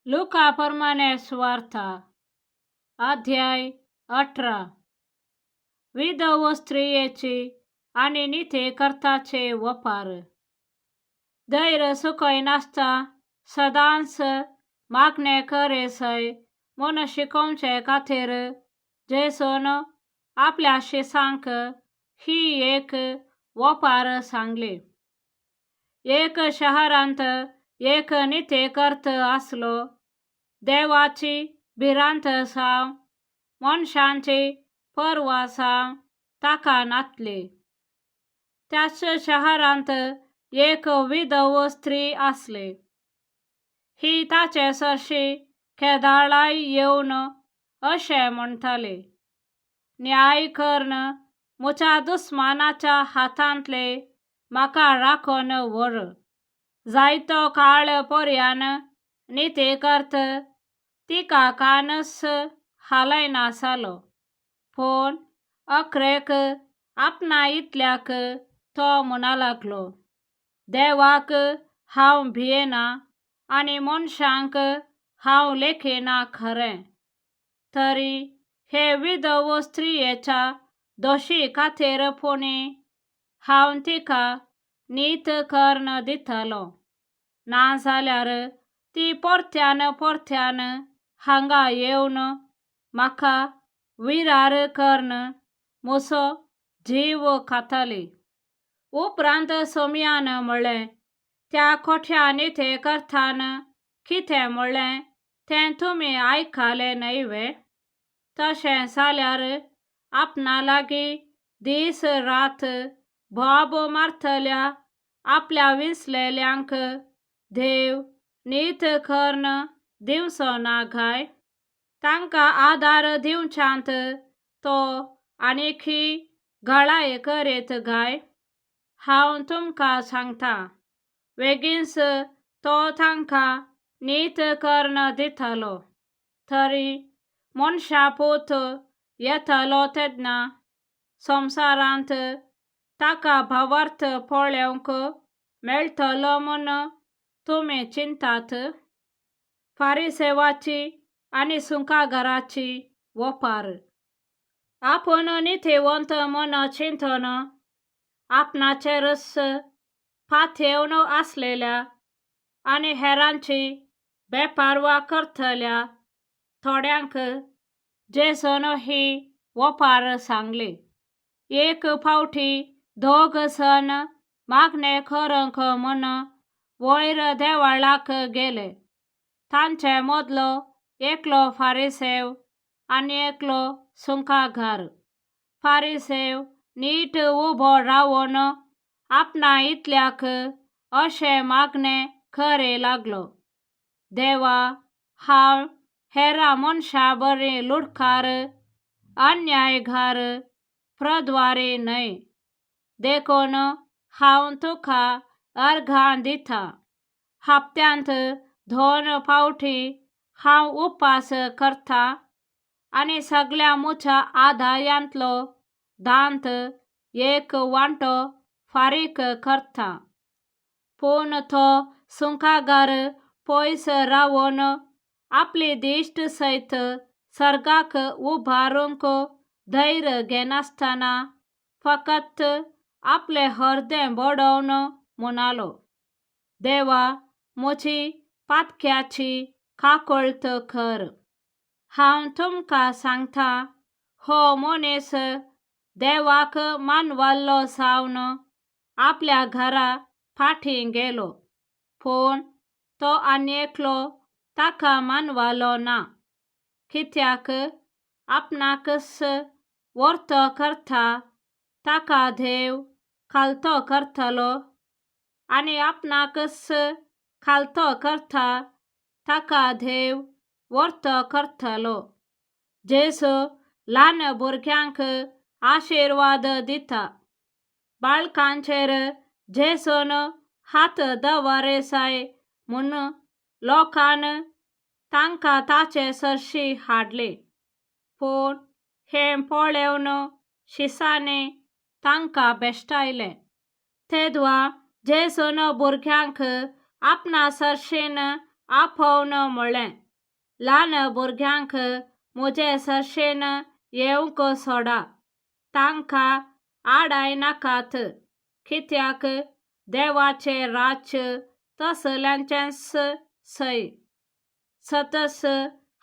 लुका प्रमाणे सुवार्ता, अध्याय 18. विधव स्त्रियेची आनी निती करताचे वपार. धैर्य सुकयनासता सदांच मागणें करेसय म्हूण शिकोवचे खातीर जेजून आपल्या शिसांक ही एक वपार सांगली. एक शहरांत एक निती करत आसलो. देवाची भिरांत जावं मनशांची पर्वा जावं ताका नातली. त्याच शहरांत एक विधव स्त्री आसली. ही ताचे सरशी केदाळाय येवन अशें म्हणटाली, न्याय करून म्हज्या दुस्मानाच्या हातांतले म्हाका राखून व्हर. जायतो काळ पर्यान निती करत तिका कानच हालयना जालो. पूण अखेरेक आपणा इतल्याक तो म्हणा लागलो, देवाक हांव भियेना आनी मनशांक हांव लेखिना खरें, तरी हे विधव स्त्रियेच्या दोशी खातीर पुणी हांव तिका नीत करून दितलो. नाजाल्यार ती परत्यान परत्यान हांगा येवन म्हाका विरार करून म्हजो जीव खातली. उपरांत सोम्यान म्हळें, त्या खोट्या निती करतान कितें म्हळें तें तुमी आयकलें न्हय वे? तशें जाल्यार आपणा लागीं दीस रात बोब मारतल्या आपल्या विंचलेल्यांक देव नीत करून दिवचो ना काय? तांकां आदार दिवच्यांत तो आनीकय घळाय करीत काय? हांव तुमकां सांगता, बेगीनच तो तांकां नीत करून दितलो. तरी मनशा पूत येतलो तेन्ना संवसारांत ताका भावार्थ पळोवंक मेळटलो म्हूण तुमी चिंतात? फारिसेवाची आनी सुंकाघराची वपार. आपूण नितीवंत म्हूण चिंतून आपणाचेरच पातयेवन आसलेल्या आनी हेरांची बेपारवा करतल्या थोड्यांक जेजून ही वपार सांगली. एक फावटी दोग जाण मागणें करूंक म्हूण वयर देवळाक गेले. तांचे मदलो एकलो फारिसेव आनी एकलो सुंकाघार. फारिसेव नीट उबो रावन आपणा इतल्याक अशें मागणें करी लागलो, देवा, हांव हेरां मनशां बरी लुडकार, अन्यायगार, प्रद्वारी न्हय. देखून हांव तुका अर्घां दितां. हप्त्यांत 2 फावटी हांव उपास करतां आनी सगळ्या म्हज्या आदायांतलो दांत एक वांटो फारीक करतां. पूण तो सुंकाघार पयस रावन आपली दिश्ट सयत सर्गाक उबारूंक धैर्य घेनासतना फकत आपलें हर्दें बडोवन म्हणालो, देवा, म्हजी पातक्याची काकळत कर. हांव तुमकां सांगता, हो मनीस देवाक मानवल्लो जावन आपल्या घरा फाटीं गेलो, पूण तो आनी एकलो ताका मानवलो ना. कित्याक आपणाकच व्हरतो करता ताका देव खालतो करतलो आनी आपणाकच खालतो करता ताका देव व्हरतो करतलो. जेजू ल्हान भुरग्यांक आशिर्वाद दिता. बाळकांचेर जेजून हात दवरिजाय म्हूण लोकान तांकां ताचे सरशी हाडले. पूण हें पळोवन शिसांनी तांकां भेश्टायलें. तेदवा जेजून भुरग्यांक आपणा सरशीन आपोवन म्हळें, ल्हान भुरग्यांक म्हजे सरशेन येवंक सोडा, तांकां आडाय नाकात, कित्याक देवाचें राज्य तसल्यांचेंच सय. सतस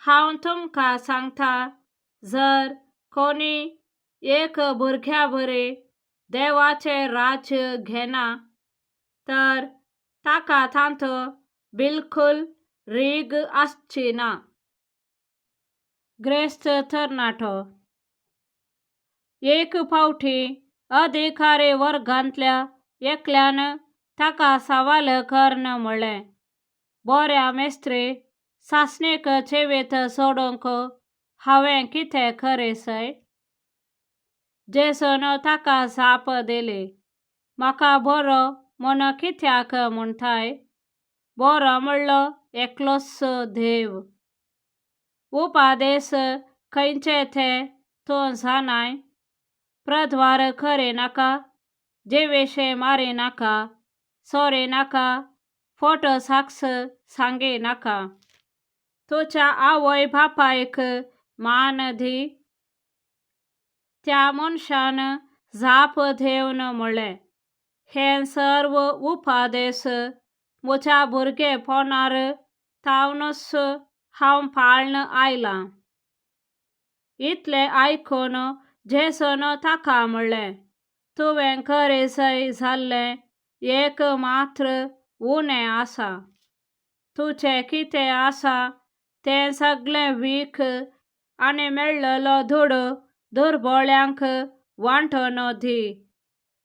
हांव तुमकां सांगता, जर कोणी एक भुरग्या बरी देवाचें राज्य घेना तर ताका तांत बिलकूल रीग आसची ना. ग्रेस्त तरणाटो. एक फावटी अधिकारी वर्गांतल्या एकल्यान ताका सवाल करून म्हळें, बऱ्या मेस्त्री, सासणीक जिवीत सोडूंक हांवें कितें करीसय? जेजून ताका जाप दिली, म्हाका बरो म्हूण कित्याक म्हणटाय? बरो म्हणलो एकलोच देव. उपदेश खंयचे ते तूं जाणाय? प्रद्वार करिनाका, जिवेशे मारिनाका, चोरिनाका, फट साक्ष सांगिनाका, तुज्या आवय बापायक मान दी. त्या मनशान जाप दिवन म्हळें, हे सर्व उपदेश म्हज्या भुरगेपणार थावनूच हांव पाळन आयलां. इतलें आयकून जेजून ताका म्हळें, तुवें करीसय जाल्लें एक मात्र उणें आसा. तुजें कितें आसा तें सगळें वीक आनी मेळ्ळलो दुडू दुर्बोळ्यांक वांटून दी.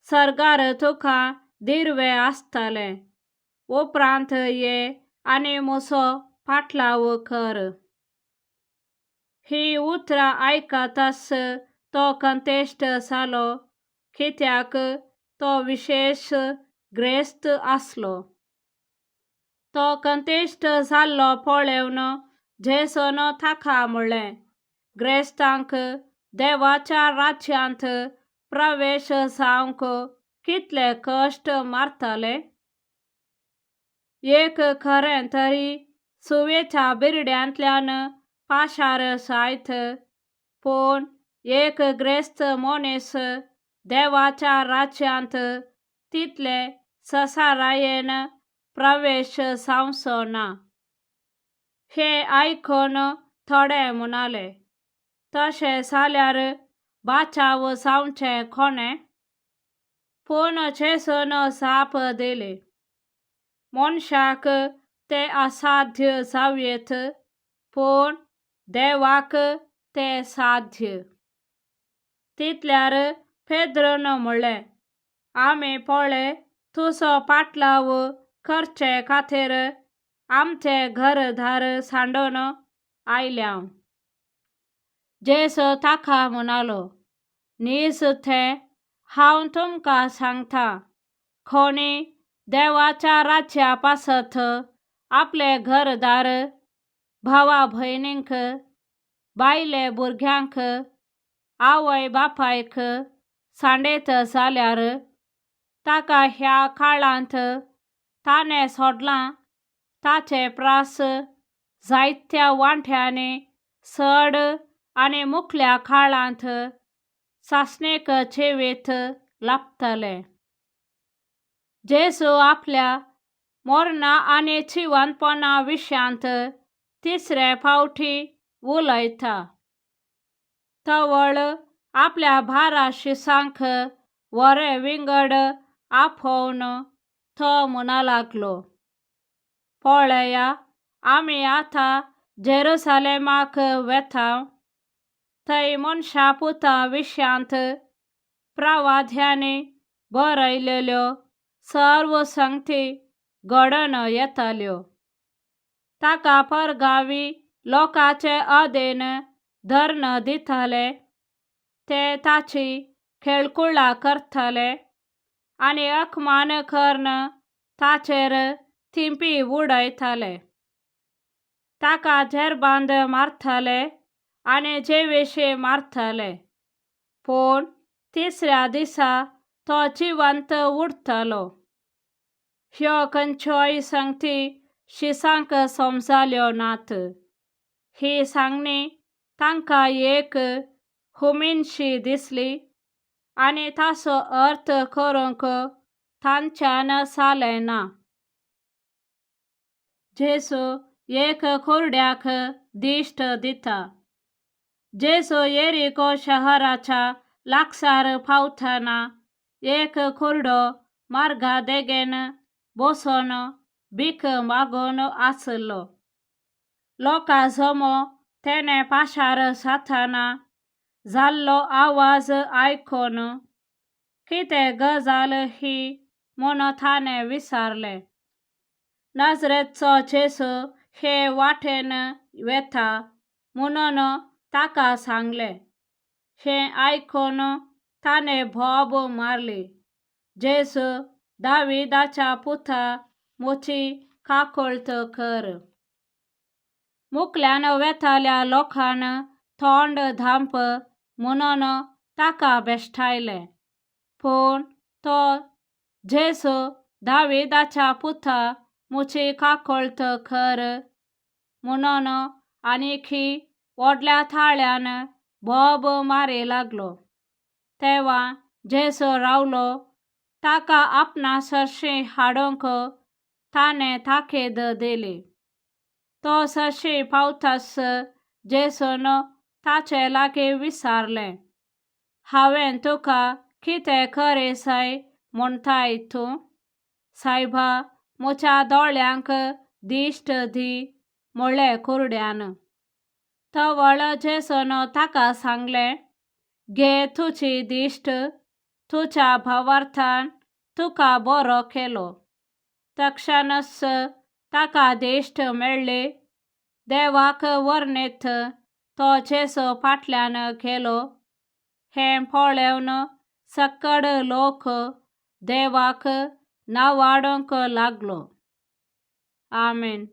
सर्गार तुका दिर्वें आसतलें. उपरांत ये आनी म्हजो फाटलाव कर. हीं उतरां आयकताच तो कंतेश्ट जालो, कित्याक तो विशेश ग्रेस्त आसलो. तो कंतेश्ट जाल्लो पळोवन जेजून ताका म्हळें, ग्रेस्तांक देवाच्या राज्यांत प्रवेश जावंक कितले कश्ट मारतले? एक खरें तरी सुवेच्या बिरड्यांतल्यान पाशार जायत, पूण एक ग्रेस्त मनीस देवाच्या राज्यांत तितले ससारायेन प्रवेश जावचो ना. हें आयकून थोडे म्हणाले, तशें जाल्यार बाचाव जावचें कोणें? पूण जेजून जाप दिली, मनशाक तें असाध्य जावयेत, पूण देवाक तें साध्य. तितल्यार पेद्रून म्हळें, आमी पळय तुजो पाटलाव करचे खातीर आमचें घरदार सांडून आयल्याव. जेजू ताका म्हणालो, नीज तें हांव तुमकां सांगता, कोणी देवाच्या राज्या पासत आपलें घरदार, भावा भयणींक, बायले भुरग्यांक, आवय बापायक सांडयत जाल्यार ताका ह्या काळांत ताणें सोडलां ताचे प्रास जायत्या वांट्यांनी चड आनी मुखल्या काळांत सासणीक जिवीत लाबतलें. जेजू आपल्या मरणा आनी जिवंतपणा विशयांत तिसरे फावटी उलयता. तवळ आपल्या 12 शिसांक वरे विंगड आपोवन तो म्हणा लागलो, पळया, आमी आतां जेरुसलेमाक वेता. थंय मनशा पुता विशयांत प्रवाद्यांनी बरयलेल्यो सर्व संगती घडोवन येतल्यो. ताका परगावी लोकांचे अधीन धरून दितले, ते ताची खेळकुळां करतले आनी अपमान करून ताचेर थिंपी उडयतले. ताका जेरबांद मारतले आनी जिवेशी मारतले, पूण तिसऱ्या दिसा तो जिवंत उरतलो. ह्यो खंयच्योय संगती शिसांक समजाल्यो नात. ही सांगणी तांकां एक हुमिनशी दिसली आनी ताचो अर्थ करूंक तांच्यान जालें ना. जेजू एक कुरड्याक दिश्ट दिता. जेजू येरिको शहराच्या लागसार पावतना एक कुरडो मार्गा देगेन बसून भीक मागून आशिल्लो. लोकां जमो तेणें पाशार जातना जाल्लो आवाज आयकून कितें गजाल ही म्हूण ताणें विचारलें. नाजरेतचो जेजू हे वाटेन वेता म्हणून ताका सांगलें. हें आयकून ताणें बोब मारली, जेजू, दाविदाच्या पुता, म्हजी काकुळट कर. मुखल्यान वेताल्या लोकान तोंड धांप म्हणून ताका भेश्टायलें. पूण तो जेजू, दाविदाच्या पुता, म्हजी काकुळट कर म्हणून आनीकी व्हडल्या ताळ्यान बोब मारी लागलो. तेवा जेजू रावलो. ताका आपणा सरशीं हाडूंक ताणें ताकीद दिली. तो सरशीं पावताच जेजून ताचे लागीं विचारलें, हांवें तुका कितें करी जाय म्हणटाय तूं? सायबा, म्हज्या दोळ्यांक दिश्ट दी म्हळें कुरड्यान. तवळ जेजून ताका सांगलें, घे तुजी दिश्ट, तुज्या भावार्थान तुका बरो केलो. तक्षणच ताका दिश्ट मेळ्ळी. देवाक वर्णीत तो जेजू फाटल्यान गेलो. हें पळोवन सकड लोक देवाक नावाडूंक लागलो. आमेन.